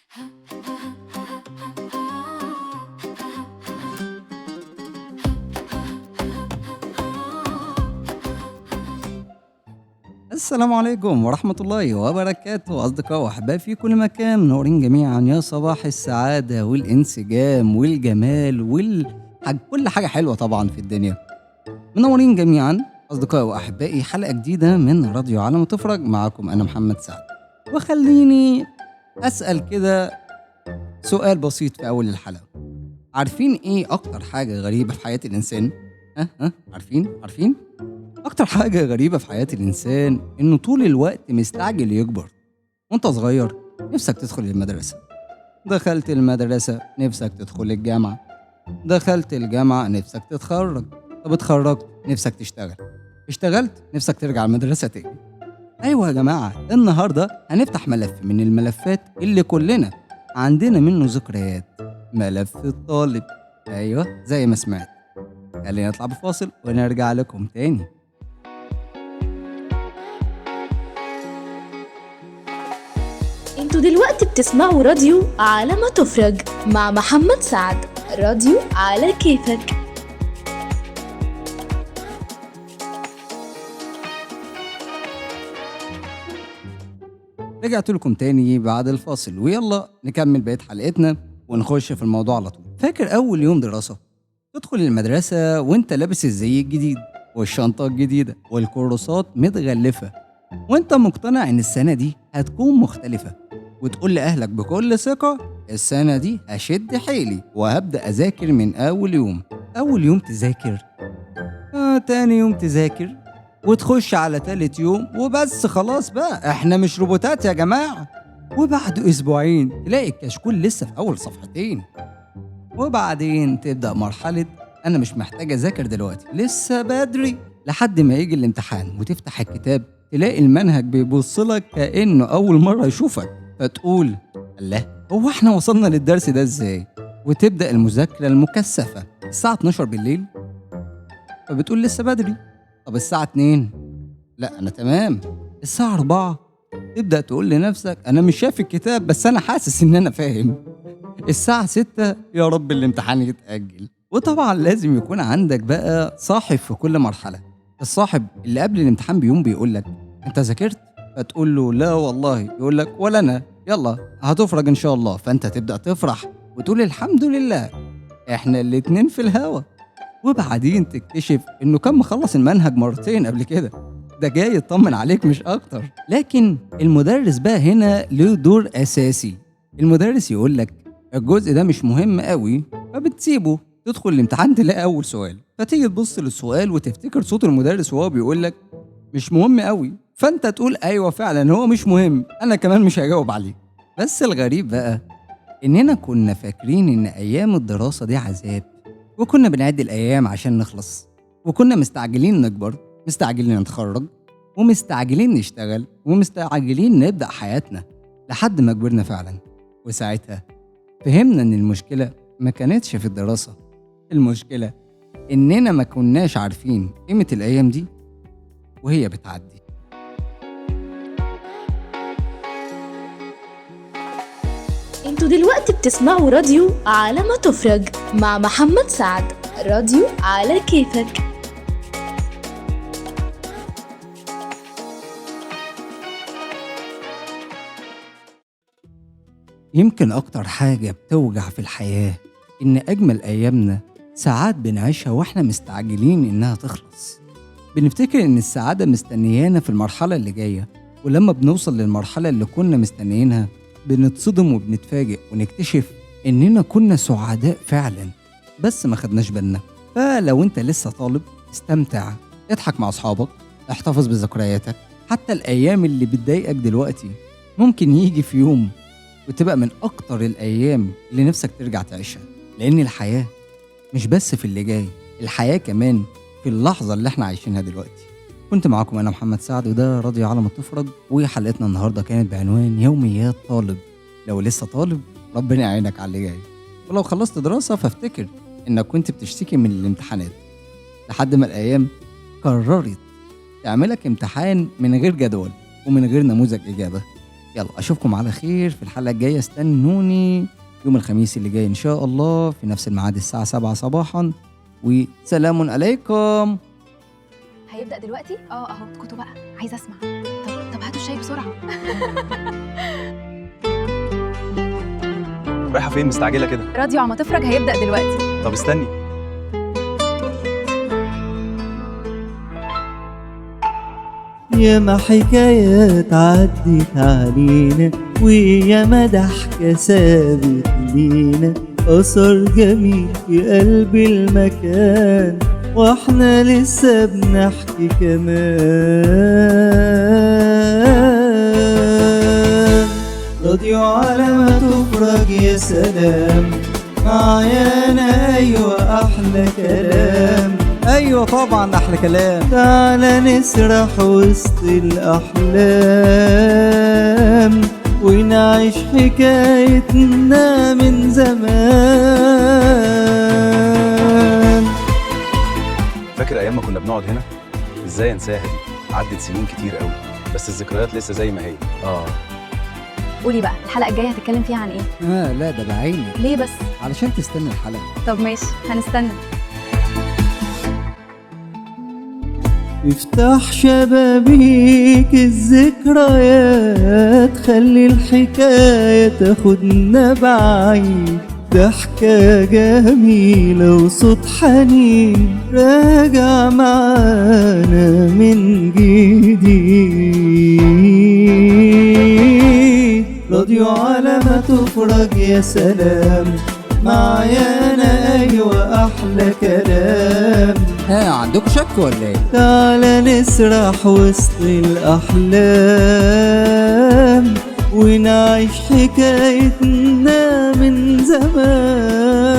السلام عليكم ورحمة الله وبركاته، أصدقاء وأحبائي في كل مكان، منورين جميعا. يا صباح السعادة والانسجام والجمال كل حاجة حلوة طبعا في الدنيا. منورين جميعا أصدقائي وأحبائي، حلقة جديدة من راديو عالم تفرج، معاكم أنا محمد سعد. وخليني أسأل كده سؤال بسيط في أول الحلقة، عارفين إيه أكتر حاجة غريبة في حياة الإنسان؟ ها عارفين؟ أكتر حاجة غريبة في حياة الإنسان إنه طول الوقت مستعجل يكبر. وأنت صغير نفسك تدخل المدرسة، دخلت المدرسة نفسك تدخل الجامعة، دخلت الجامعة نفسك تتخرج، طب اتخرجت نفسك تشتغل، اشتغلت نفسك ترجع المدرسة تاني. أيوة يا جماعة، النهاردة هنفتح ملف من الملفات اللي كلنا عندنا منه ذكريات، ملف الطالب. أيوة زي ما سمعت، خلينا نطلع بفاصل ونرجع لكم تاني. انتوا دلوقتي بتسمعوا راديو على ما تفرج مع محمد سعد، راديو على كيفك. رجعت لكم تاني بعد الفاصل، ويلا نكمل بقية حلقتنا ونخش في الموضوع على طول. فاكر أول يوم دراسة؟ تدخل المدرسة وانت لابس الزي الجديد والشنطة الجديدة والكراسات متغلفة، وانت مقتنع ان السنة دي هتكون مختلفة، وتقول لأهلك بكل ثقة السنة دي هشد حيلي وهبدأ أذاكر من أول يوم. أول يوم تذاكر، تاني يوم تذاكر، وتخش على تالت يوم وبس خلاص بقى احنا مش روبوتات يا جماعة. وبعد أسبوعين تلاقي الكشكول لسه في أول صفحتين، وبعدين تبدأ مرحلة أنا مش محتاج أذاكر دلوقتي لسه بدري، لحد ما يجي الامتحان وتفتح الكتاب تلاقي المنهج بيبصلك كأنه أول مرة يشوفك، فتقول الله هو احنا وصلنا للدرس ده ازاي؟ وتبدأ المذاكرة المكثفة الساعة 12 بالليل، فبتقول لسه بدري. طب الساعة 2 لا أنا تمام. الساعة 4 تبدأ تقول لنفسك أنا مش شايف الكتاب بس أنا حاسس إن أنا فاهم. الساعة 6 يا رب الامتحان يتأجل. وطبعا لازم يكون عندك بقى صاحب في كل مرحلة. الصاحب اللي قبل الامتحان بيوم بيقول لك انت ذاكرت؟ فتقول له لا والله، يقول لك ولا انا، يلا هتفرج ان شاء الله. فانت تبدأ تفرح وتقول الحمد لله احنا الاتنين في الهوا. وبعدين تكتشف انه كان مخلص المنهج مرتين قبل كده، ده جاي يطمن عليك مش اكتر. لكن المدرس بقى هنا له دور اساسي. المدرس يقول لك الجزء ده مش مهم قوي، فبتسيبه. تدخل الامتحان تلاقي اول سؤال، فتيجي تبص للسؤال وتفتكر صوت المدرس وهو بيقول لك مش مهم قوي، فانت تقول ايوه فعلا هو مش مهم، انا كمان مش هجاوب عليه. بس الغريب بقى اننا كنا فاكرين ان ايام الدراسة دي عذاب، وكنا بنعد الايام عشان نخلص، وكنا مستعجلين نكبر، مستعجلين نتخرج، ومستعجلين نشتغل، ومستعجلين نبدأ حياتنا، لحد ما كبرنا فعلا. وساعتها فهمنا ان المشكلة ما كانتش في الدراسة، المشكلة إننا ما كناش عارفين قيمة الأيام دي وهي بتعدي. انتوا دلوقتي بتسمعوا راديو على ما تفرج مع محمد سعد، راديو على كيفك. يمكن أكتر حاجة بتوجع في الحياة إن أجمل أيامنا ساعات بنعيشها وإحنا مستعجلين إنها تخلص. بنفتكر إن السعادة مستنيانا في المرحلة اللي جاية، ولما بنوصل للمرحلة اللي كنا مستنيينها بنتصدم وبنتفاجئ ونكتشف إننا كنا سعداء فعلا بس ما خدناش بالنا. فلو أنت لسه طالب استمتع، اضحك مع أصحابك، احتفظ بذكرياتك، حتى الأيام اللي بتضايقك دلوقتي ممكن يجي في يوم وتبقى من أكتر الأيام اللي نفسك ترجع تعيشها. لأن الحياة مش بس في اللي جاي، الحياة كمان في اللحظة اللي احنا عايشينها دلوقتي. كنت معاكم أنا محمد سعد، وده راديو عالم التفرج، وحلقتنا النهاردة كانت بعنوان يوميات طالب. لو لسه طالب ربنا يعينك على اللي جاي، ولو خلصت دراسة فافتكر إنك كنت بتشتكي من الامتحانات لحد ما الأيام قررت تعملك امتحان من غير جدول ومن غير نموذج إجابة. يلا اشوفكم على خير في الحلقة الجاية، استنوني يوم الخميس اللي جاي ان شاء الله في نفس الميعاد الساعة 7 صباحا، وسلام عليكم. هيبدأ دلوقتي؟ اهو اسكتوا بقى، عايزه اسمع. طب هاتوا الشاي بسرعة. رايحة فين مستعجلة كده؟ راديو عم تفرج هيبدأ دلوقتي. طب استني. ياما حكايات عدت علينا، وياما ضحكة سابت لينا أثر جميل في قلب المكان، واحنا لسه بنحكي كمان. راديو على ما تفرج، يا سلام معايا أنا، أيوة أحلى كلام. ايوه طبعا احلى كلام. تعالى نسرح وسط الأحلام، ونعيش حكايتنا من زمان. فاكر ايام ما كنا بنقعد هنا؟ ازاي انساها دي؟ عدت سنين كتير قوي، بس الذكريات لسه زي ما هي. قولي بقى الحلقة الجاية هتتكلم فيها عن ايه؟ لا ده بعيني. ليه بس؟ علشان تستنى الحلقة. طب ماشي هنستنى. افتح شبابيك الذكريات، خلي الحكاية تاخدنا بعيد، ضحكة جميلة وصوت حنين راجع معانا من جديد. راديو على ما تفرج، يا سلام معايا أنا، أيوة أحلى كلام. عندكم شك ولا ايه؟ تعالى نسرح وسط الأحلام، ونعيش حكايتنا من زمان.